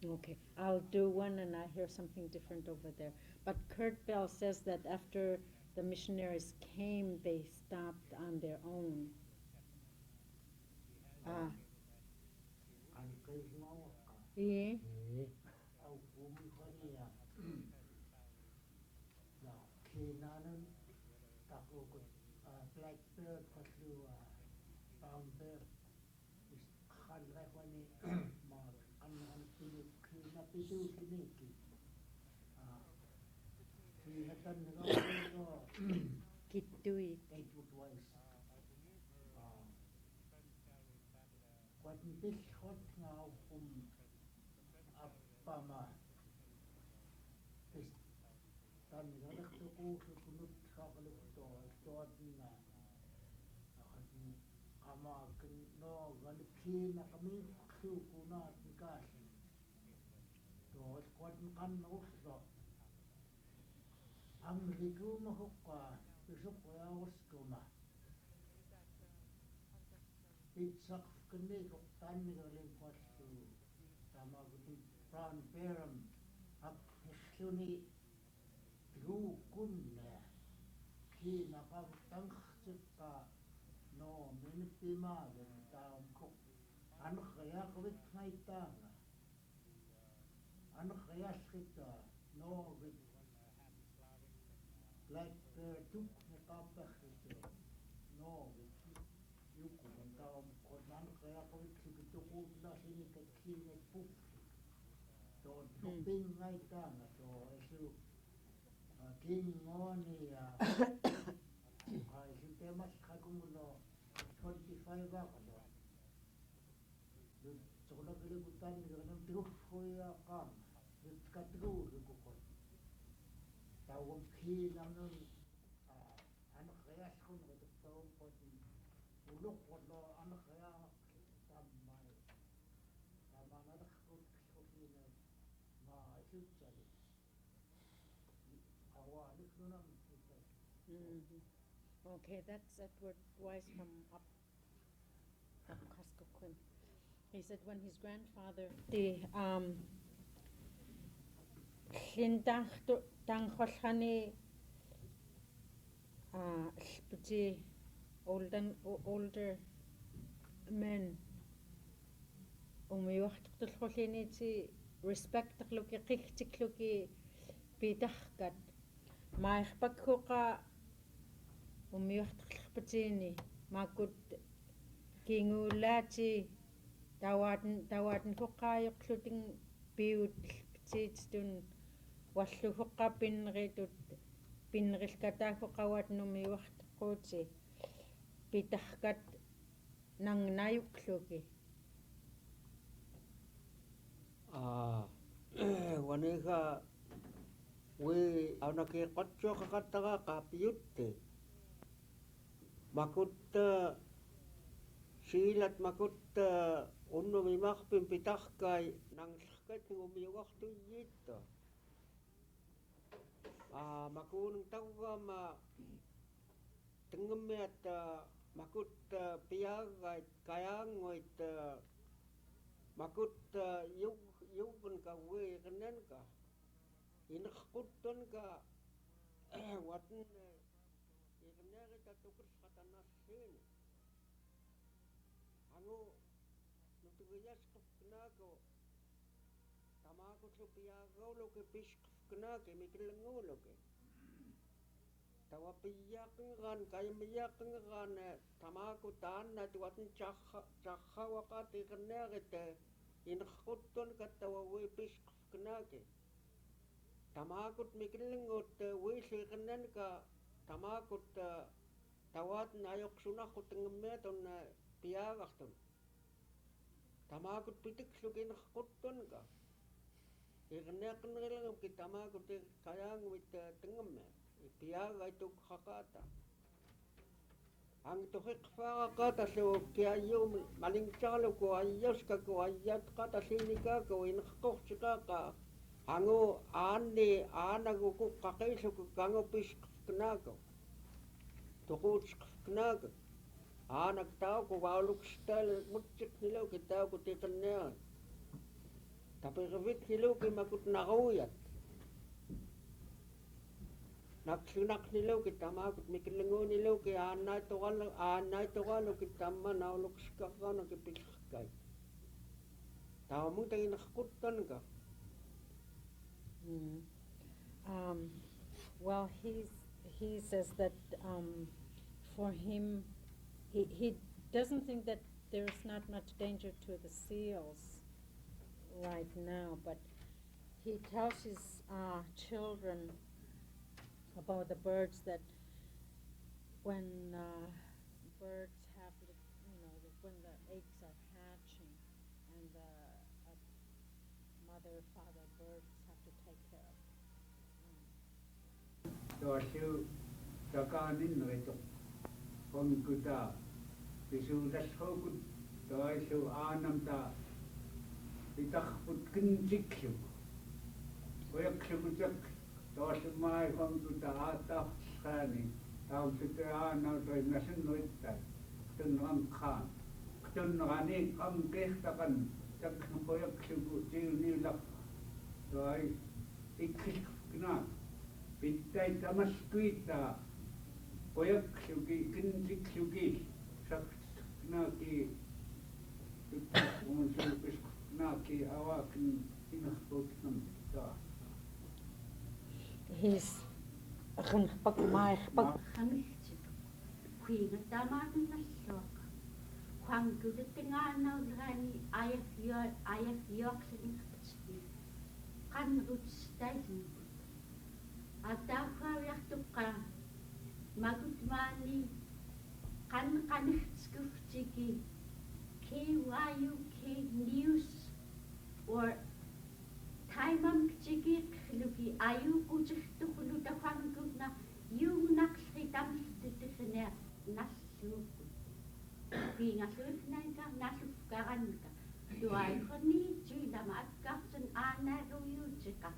Okay, I'll do one and I hear something different over there. But Kurt Bell says that after the missionaries came, they stopped on their own. Ah. Ii. Black bear, black bear. Is-, qanrehwani ma qanrehwani pidu, kina pidu kiniki. Ah, kinatan ni ko kitui. Edward Wise. Ah, kuat npil kuat nga ukum apama. Is-, Tan ngalek tuku tukunut kakaluk to, to atina. Akan ama ken no ganki na kami tuku na tingkal. To kuat kan no so. Ang riku mahukka, besok ya uskuma. Itsak kene kok tan ni kalim kuat tu. Tama kutu tan peram. Ak suni. Tukun, eh, kinakabtang tsika no minpima den taum kok. An kaya kawit ngai tanga. An kaya kita no wit. Like, eh, tuk ni kapah kita no wit. Yuku den taum kok an kaya kawit kita kok na sini kekine puk. Don Tupingaitanga to esu, ah, kinngoni, ah, ah, esu temas kakunguno twenty-five akono. Lut sokono kili kutan ni kanam tirufu ya kam. Lut katiru lukukon. Tawag kinanun, ah, anak kaya sekon kotuk tawag kotin. Uluk kono anak kaya tamai. Tama anak kot kesukina. Ma esu cari. Mhm. Okay, that's Edward Wise from up, up Kuskokwim. He said when his grandfather, the, um, Lintang to, tangkolhani, ah, lpiti older, o-, older men. Umiuaqtuqtulqulini ti respect-tuqluki, qiktikluki, pitaqkat. Maiqpakkuqa umiuaqtuqluqpitini, makut kingulati, tawat, tawatnkuqayuqluting piut lpititun, wallukuqa pinritut, pinrilkatakuqa watn umiuaqtuquti, pitaqkat nangnayukluki. Aa, waniha wi aunaki qotsoqaqataqa ka piutti. Makut, eh, silat makut, eh, unnum imaqpin pitaqkai nanglaqkai umiuaqtuyyit. Aa, makunung tawam, ah, tengemiat, ah, makut, ah, piagait, kayanguit, ah, makut, ah, yug-, yugun kawi kenen ka. Ineqkutun ka, watn, eh, iqneqi tatukut katanasini. Angu, nutugias kufknako. Tamakut lupiagau luki piskufknaki, miklenguluki. Tawa piyakngan, kayam piyakngan, eh, tamakut tanat watn cakha, cakha wakati knerit, eh, ineqkutun katawa wi piskufknaki. Tamakut miklengut, eh, wi siknen ka, tamakut, eh, tawat nayuk sunakut ngemiatun, eh, piagaktun. Tamakut pitik sukin kutun ka. Irnek ngilang ki tamakut, eh, kayang wit, eh, tengemiat. Piaga itu kakata. Ang tuhi kfara kata so kiayo malingcalo ko ayos ka ko ayat kata sini ka ko ineqkuk sika ka. Angu ani anak uku kakisu ko kangu piskufknako. Tuku skufknako. Anak tau ko wauluk stel mutsik nilo ki tau ko tikenel. Tapi revit nilo ki makut naguyat. Naksunak nilo ki tamakut, mikilengu nilo ki anai togalo, anai togalo ki tama nauluk sikakano ki piskkai. Tau mung tengin kutun ka. Mm. Um, well, he's, he says that, um, for him, he, he doesn't think that there's not much danger to the seals right now, but he tells his, uh, children about the birds that when, uh, birds have, the, you know, the, when the eggs are hatching and the, uh, mother, father birds have to take care of. Tuasu takanin retok. Pengkuta. Pisulasukut. Tuasu anamta. Itakput kenjiksu. Oyak sukutak. Tuasu mai pengkuta atap sani. Tau sute anau toi nasin nuitai. Tun rangkan. Tun rani kam kehtakan. Tak nukoyak suku tiunilak. Tuai. Ikis kena. Pitai tamas kuita. Koyak suki, kenjik suki. Sak kena ki. Ikis kena ki awakin inah kok nam ta. His akan pak mai pak. Kami situ. Kuinga tamak nasuak. Kuang kudu tengah nau rani ayah yo, ayah yo sini. qanqutstailugut. Ataqawiaqtuq qa, magut mani qanqanihtiskufciki K Y U K news or taimam ktikiqluki ayuqutihtuqlu tafankuna yungnaqlhi tamltitihniaq nalluukut. Pingaluihnaika nalufkaranka. Tuaihoni tuilama akkartun anaruyutiqa.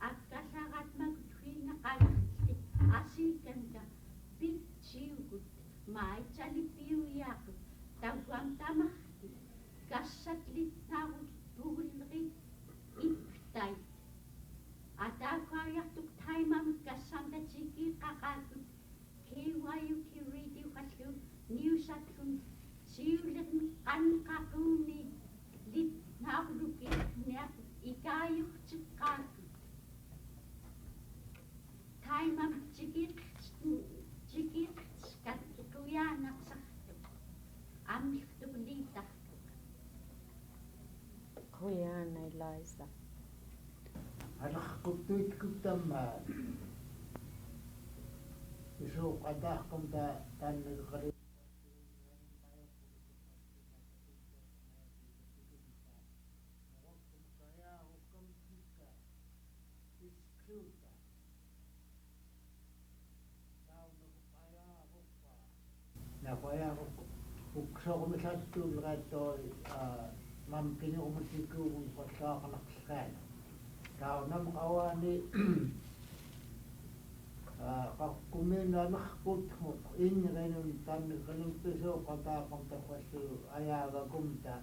Akkallarat magut wina qanihti asikanka. Pittiukut. Maitalipiuiaqut. Tauam tamahti. Kassat litnaarut pugulri iptai. Ataqawiaqtuq taimam kassanta tikiqaqakut. K Y U K radio kallu news aklun siulirmi qanqaqumi litnaarluki niaq ikayuqtiqaqut. Taimam tikiq tikiqskat kuyanaqsaqtuq. Amlihtuq litaqtuq. Kuyan Eliza. Alaqqutuitkut tama. Isu qataqkum ta tanneqali. Naqaya uksoqmisattulqattoi, a, mam kinyoqmitikuun qallaqanaqlqan. Taunam qawani, a, qaqqumin anaqput mut inrenun tan kelimpisu qataqam taqwasu ayagakum ta,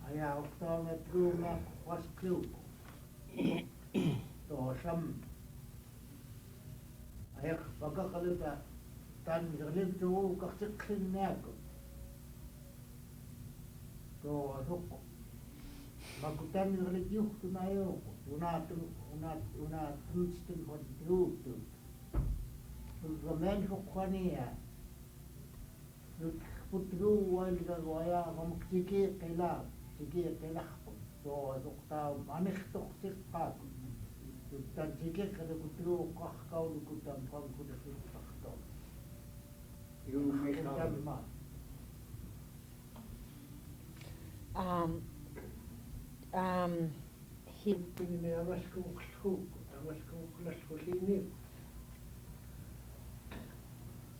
ayagak taunat lumak waskluku. Tosam. Ayaq pakaqaluta tan ngeqlin tuqu kaqtiqlinniaqu. Tuqu. Makutan ngeqlin yuk tunayuqu. Una tun, una, una tun tun hon tuqu. Gamen hukwania. Nutkutuwal gagwaya ngam tikiqila, tikiqilaqkut. Tuqtau manihtuqtiqkakut. Tutan tikiqilakut tuqaqkaulukut tam kangkut tuqtau. Tamma. Um, um, Hi- Pinini angaskuqluk, angaskuqluk lini.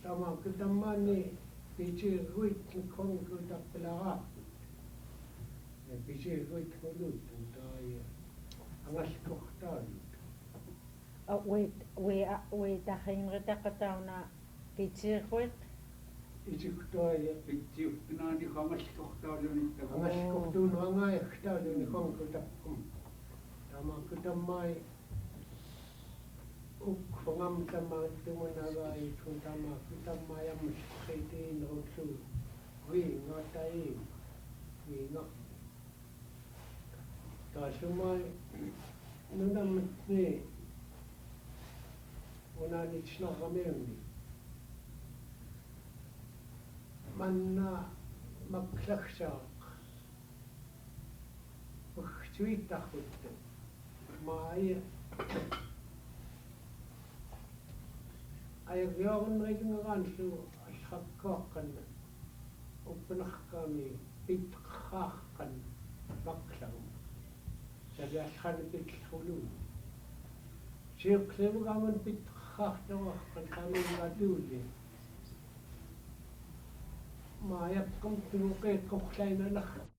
Tama kutamani pici ruit kong kutapelarak. Pici ruit kulut, tai angaskuqtalut. A, wait, wait, a, wait, a, hinrita katauna Pitsiiqquiq. Isiktuai. Pitsiiqquiq nani angaskuqtauluni. Angaskuqtun angaiktauluni kongkutapkum. Tama kutamai. Uk pangam tama tumunawai kun tama kutamai amusikitin rusu. Wi ngatai. Wi ngak. Tasumai nunamutni unanitsnaqamiuni. Manna maklaksaaq. Uksuitaqut. Mai. Ayagriornrigngaransu allakkaqqan upnaqkami pitqaqqan baklang. Saliallani pitlhulu. Siuqliugangun pitqaqqan kami ngatuli. Mayakkam tuqiqquqlainanaq.